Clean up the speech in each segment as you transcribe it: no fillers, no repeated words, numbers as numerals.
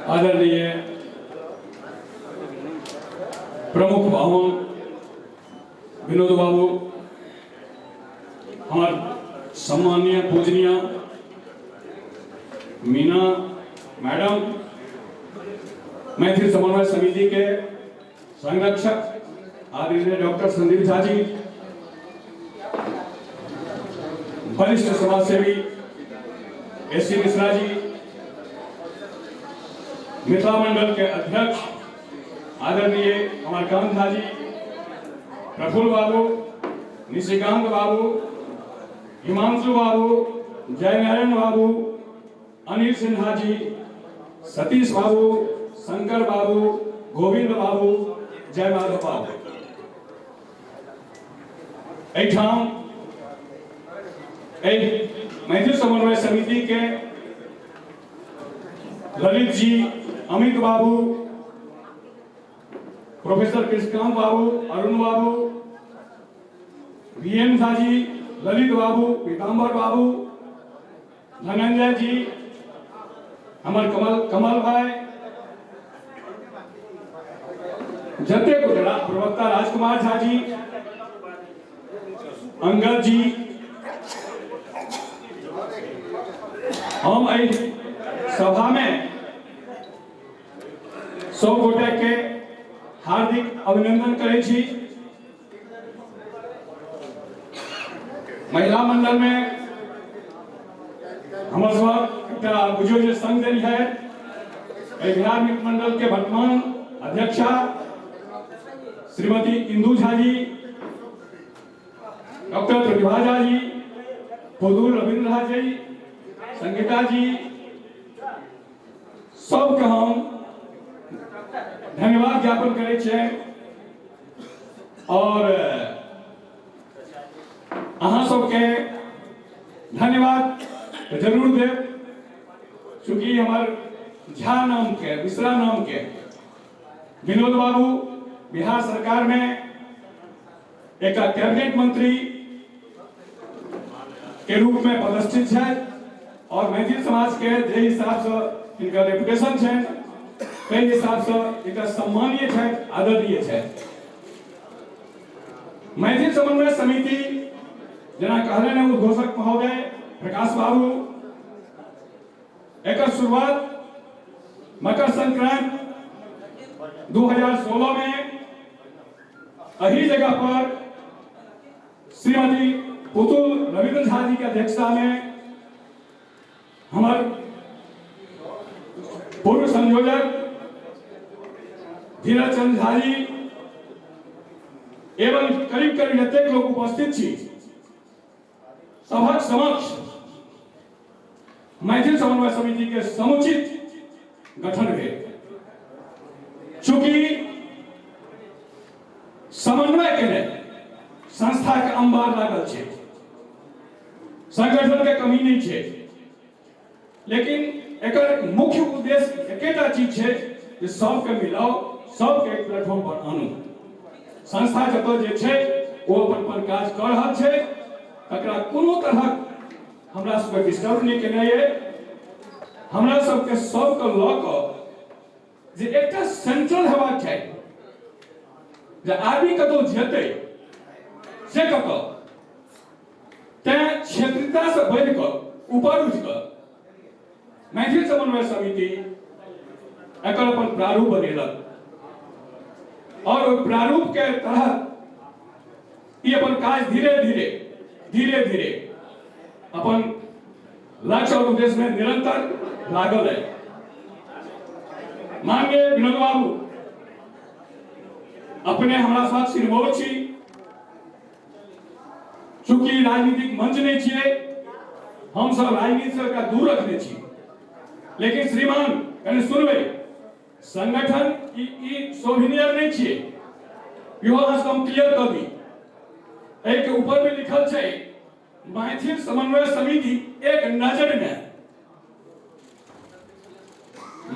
आदरणीय प्रमुख बाबू विनोद बाबू, हमार सम्माननीय पूजनीय मीना मैडम, मैथिल समन्वय समिति के संरक्षक आदरणीय डॉक्टर संदीप झा जी, वरिष्ठ समाजसेवी एस सी मिश्रा जी, मिथिला मंडल के अध्यक्ष आदरणीय अमरकांत झा जी, प्रफुल्ल बाबू, निशिकांत बाबू, हिमांशु बाबू, जयनारायण बाबू, अनिल सिन्हा जी, सतीश बाबू, शंकर बाबू, गोविंद बाबू, जय माधव बाबू। एहिठाम एहि मैथिल समन्वय समिति के ललित जी, अमित बाबू, प्रोफेसर कृष्णकांत बाबू, अरुण बाबू, वी एम झा जी, ललित बाबू, पीताम्बर बाबू, धनंजय जी, हमर कमल कमल भाई, जते गोटे प्रवक्ता राजकुमार झा जी, अंगद जी, हम एहि सभा में सब गोटे के हार्दिक अभिनंदन करै छी। महिला मंडल में हमर सब एकटा बुझियौ जे संग देल है एहि बिहार मित्र मंडल के वर्तमान अध्यक्षा श्रीमती इंदु झा जी, डॉक्टर प्रतिभा झा जी, फुदुल रविंद्र झा जी, संगीता जी, सबके हम धन्यवाद ज्ञापन करै छियै। और अहाँ सबके धन्यवाद जरूर देब, चूँकि हमर झा नाम के, मिश्रा नाम के विनोद बाबू बिहार सरकार में एक कैबिनेट मंत्री के रूप में पदस्थित छथि और मैथिल समाज के जे हिसाब से इनका रेपुटेशन छनि, ताहि हिसाब से इनका सम्मानीय छथि, आदरणीय छथि। मैथिल समन्वय समिति जेना कहलनि हँ उद्घोषक महोदय प्रकाश बाबू, एकर शुरुआत मकर संक्रांति 2016 में एही जगह पर श्रीमती पुतुल रविंद्र झा जी के अध्यक्षता में हमार पूर्व संयोजक धीरज चंद्र झा जी एवं करीब करीब जतेक लोग उपस्थित छी, सभक समक्ष मैथिल समन्वय समिति के समुचित गठन भेल। चूंकि समन्वय के लेल संस्था के अंबार लागल छै, संगठन के कमी नहीं छै, लेकिन एकर मुख्य उद्देश्य एकेटा चीज छै जे सबके मिलाओ, सबके एक प्लेटफॉर्म पर आनू। संस्था जतऽ जे छै ओ अपन अपन काज कऽ रहल छै, तकरा कोनो तरहक हमरा सबके डिस्टर्ब नहि केनाइ अइ। हमरा सबके सबके लऽ कऽ जे एकटा सेंट्रल हेबाक चाही, जे आदमी कतौ जेतै से कतऽ, तैं क्षेत्रीयता से बढ़ि कऽ ऊपर उठि कऽ मैथिल समन्वय समिति एकर अपन प्रारूप बनेलक और ओहि प्रारूप के तहत ई अपन काज धीरे धीरे धीरे धीरे अपन लक्ष्य और उद्देश्य में निरंतर लागल है। माननीय विनोद बाबू, अपने हमरा साथ सिरमौर छी, चूंकि राजनीतिक मंच नहीं छियै, हम सब राजनीति से एकरा दूर रखने छी, लेकिन श्रीमान कनि सुनबै, संगठन ई ई सोभिनियर नहीं छियै, इहो अहाँ हम क्लियर कऽ दी। एहि के ऊपर भी लिखल छै मैथिल समन्वय समिति एक नजर में,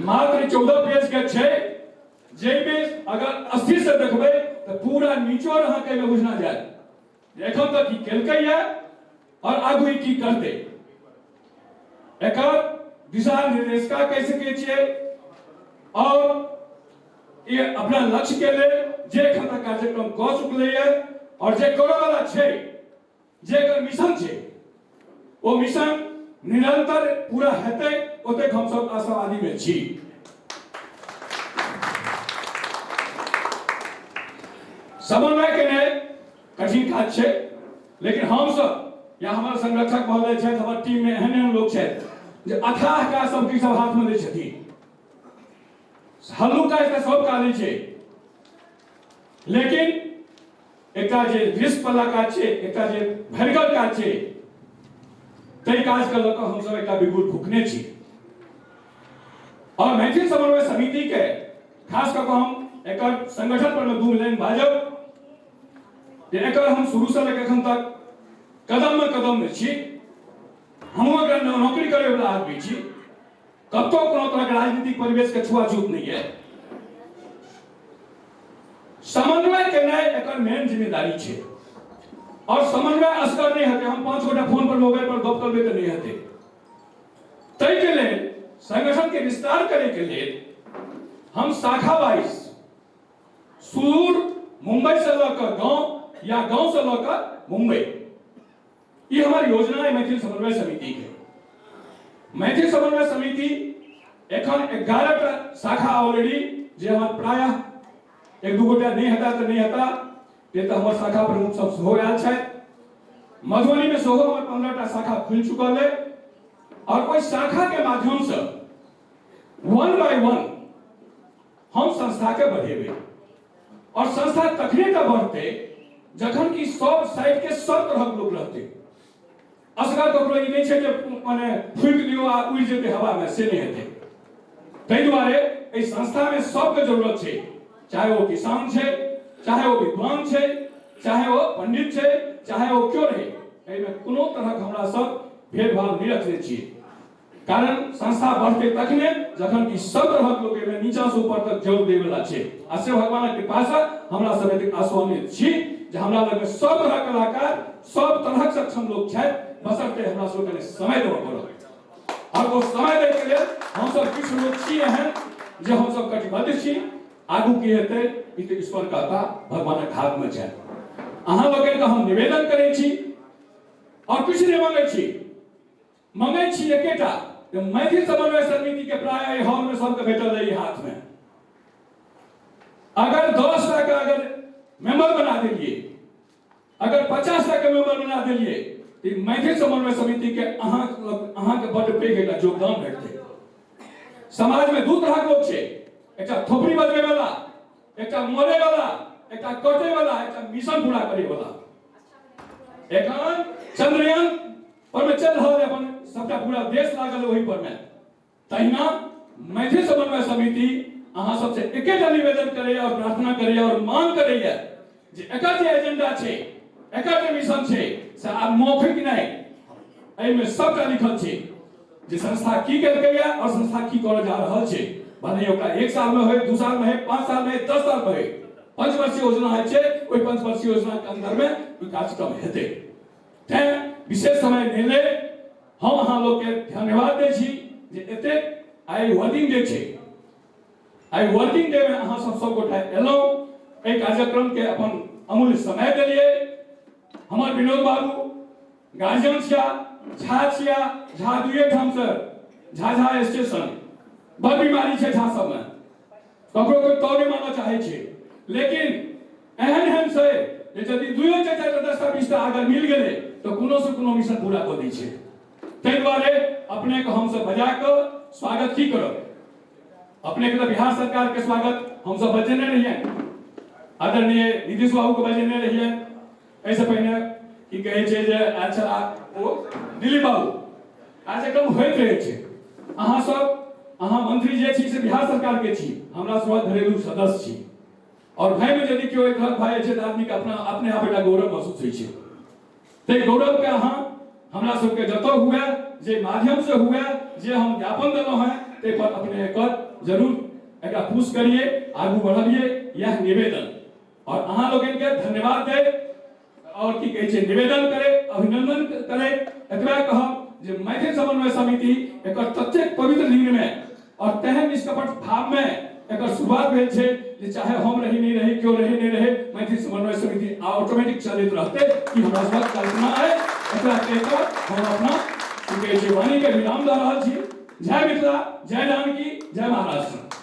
मात्र 14 पेज के छै, जाहिमे अगर अस्थिर से देखबै तऽ पूरा निचोड़ अहाँके एहिमे बुझना जायत। जे एखन तक की केलकैए आओर आगू ई की करतै। एकर दिशा निर्देशका कहि सकै छियै और ये अपना लक्ष्य के लेल जे एखन तक कार्यक्रम कऽ चुकलैए और जे करऽ वाला छै, जे एकर मिशन छै, ओ मिशन निरंतर पूरा हेतै, ओतेक हमसब आशावादी में छी। समन्वय केनाइ कठिन काज छै, लेकिन हमसब या हमर संरक्षक महोदय छथि, हमर टीम में एहन एहन लोग छथि जे अथाह काज सब किछु सब हाथ में दै छथिन। हल्लुक काज तऽ सब काज लै छै, लेकिन एकटा जे रिस्क वाला काज छै, एकटा जे भरिगर काज छै, ताहि काज के लऽ कऽ हमसब एकटा बिगुल फूकने छी। और मैथिल समन्वय समिति के खास कऽ कऽ हम एकर संगठन पर में 2 लाइन बाजब जे एकर हम शुरू से लेकर एखन तक कदम में कदम में छी। हमहूँ एकरा नौकरी करे वाला आदमी छी, कतौ कोनो तरह के राजनीतिक परिवेश के छुआछूत नहीं है। समन्वय केनाइ एकर मेन जिम्मेदारी छै और समन्वय असगर नहीं हेतै। हम 5 गोटा फोन पर मोबाइल पर गप करबै तऽ नहीं हेतै। ताहि के लेल संगठन के विस्तार करे के लेल हम शाखा वाइज सुदूर मुंबई से लऽ कऽ गांव या गांव से लऽ कऽ मुंबई, ये हमारी योजना है मैथिल समन्वय समिति के। मैथिल समन्वय समिति एखन 11 टा शाखा ऑलरेडी जे हमर प्रायः 1-2 गोटा नहीं हेता तऽ नहीं हेता, ते तऽ हमर शाखा प्रमुख सब सेहो आयल छथि। मधुबनी में सेहो हमर 15 टा शाखा खुलि चुकल है और ओहि शाखा के माध्यम से 1 बाय 1 हम संस्था के बढ़ेबै और संस्था तखने तऽ बढ़तै जखन कि सब साइड के सब तरहक लोक रहतै। असगर ककरो ई नहि छै जे माने फूकि दियौ आ उड़ि जेतै हवा में, से नहि हेतै। ताहि दुआरे एहि संस्था में सबके जरूरत छै, चाहे ओ किसान छै, चाहे ओ विद्वान छै, चाहे ओ पंडित छै, चाहे ओ क्यों रहै। एहिमे कोनो तरहक हमरा सब भेदभाव नहि रखने छियै, कारण संस्था बढ़ते तखने जखन कि सब तरहक लोक एहिमे नीचा से ऊपर तक जोड़ देवला छै। आ से भगवानक कृपा से हमरा सब एतेक आशान्वित छी जे हमरा लग सब तरहक कलाकार, सब तरहक सक्षम लोक छथि, बशर्ते हमरा सबके कनि समय देबऽ पड़त। और ओ समय दै के लेल हमसब किछु लोक छी एहन जे हमसब कटिबद्ध छी। आगू की हेतै ई तऽ ईश्वर कहता, भगवानक हाथ में छै। अहाँ लोकनिके हम निवेदन करै छी और किछु नहि मांगै छी, मंगै छी एकेटा जे मैथिल समन्वय समिति के प्राय एहि हॉल में सबके भेटल रही हाथ में। अगर 10 टा के अगर मेंबर बना देलिए, अगर 50 टा के मेंबर बना देलिए, तो मैथिल समन्वय समिति के अहाँ के बड्ड पैघ एकटा योगदान भेटतै। समाज में 2 तरहक लोक छै, एकटा थोपड़ी बजबै वाला, एकटा मरे वाला, एकटा कटे वाला, एकटा मिशन पूरा करे वाला। एखन चंद्रयान पर में चल रहल है, अपन सबटा पूरा देश लागल ओहि पर में। तहिना मैथिल समन्वय समिति अहाँ सबसे एकेटा निवेदन करैया और प्रार्थना करैया और मांग करैया जे एकर जे एजेंडा छै, एकर जे मिशन छै, से आब मौखिक नहि, एहिमे सबटा लिखल छै जे संस्था की केलकैया और संस्था की करऽ जा रहल छै। भले ओकरा 1 साल में होय, 2 साल में होय, 5 साल में होय, 10 साल में होय, पंचवर्षीय योजना होइ छै, ओहि पंचवर्षीय योजना के अंदर में ई कार्यक्रम हेतै। तैं विशेष समय नहि ले हम अहाँ लोग के धन्यवाद दै छी जे एतेक आइ वर्किंग डे छै, आइ वर्किंग डे में अहाँ सब सब गोटा एलहुँ, एहि कार्यक्रम के अपन अमूल्य समय देलियै। हमर विनोद बाबू गार्जियन छिया, झा छिया, झा दुए ठाम से, झा झा स्टेशन, बड़ बीमारी छै झा सबमे, ककरो कोई तो नहीं मानना चाहे छै, लेकिन एहन एहन छै जे यदि दुइयो चारि चारि 10टा 20टा अगर मिल गेलै तऽ कोनो से कोनो मिशन पूरा कऽ दै छै। ताहि दुआरे अपने के हमसब बजा कऽ स्वागत की करब, अपने के तऽ बिहार सरकार के स्वागत हमसब बजेने रहियै, आदरणीय नीतीश बाबू के बजेने रहियै, एहिसँ पहिने की कहै छै जे आयल छलाह ओ दिलीप बाबू। कार्यक्रम होइत रहै छै। अहाँ सब, अहाँ मंत्री जे छी से बिहार सरकार के छी, हमरा सब घरेलू सदस्य छी, और भाई में यदि केओ एक भाई छै तऽ आदमी के अपना अपने आप एकटा गौरव महसूस होइ छै। ताहि गौरव के अहाँ हमरा सबके जतऽ हुए, जे माध्यम से हुए, जे हम ज्ञापन देलहुँ हेँ, ताहि पर अपने एकर जरूर एकरा पुश करिए, आगू बढ़बिए, यह निवेदन। और अहाँ लोकनि के धन्यवाद दैत आओर की कहै छै निवेदन करे, अभिनंदन करे, एतबा कहब जे मैथिल समन्वय समिति एकर ततेक पवित्र दिन में और तेहन निष्कपट भाव में एकर शुरुआत भेल छै जे चाहे हम रही नहीं रही, क्यों रही नहीं रहे, मैथिल समन्वय समिति ऑटोमेटिक चलैत रहते, ई हमरा सबक कल्पना है। एकरा कहि कऽ हम अपना की कहै छै वाणी के विराम दऽ रहल छी। जय मिथिला, जय जानकी, जय महाराष्ट्र।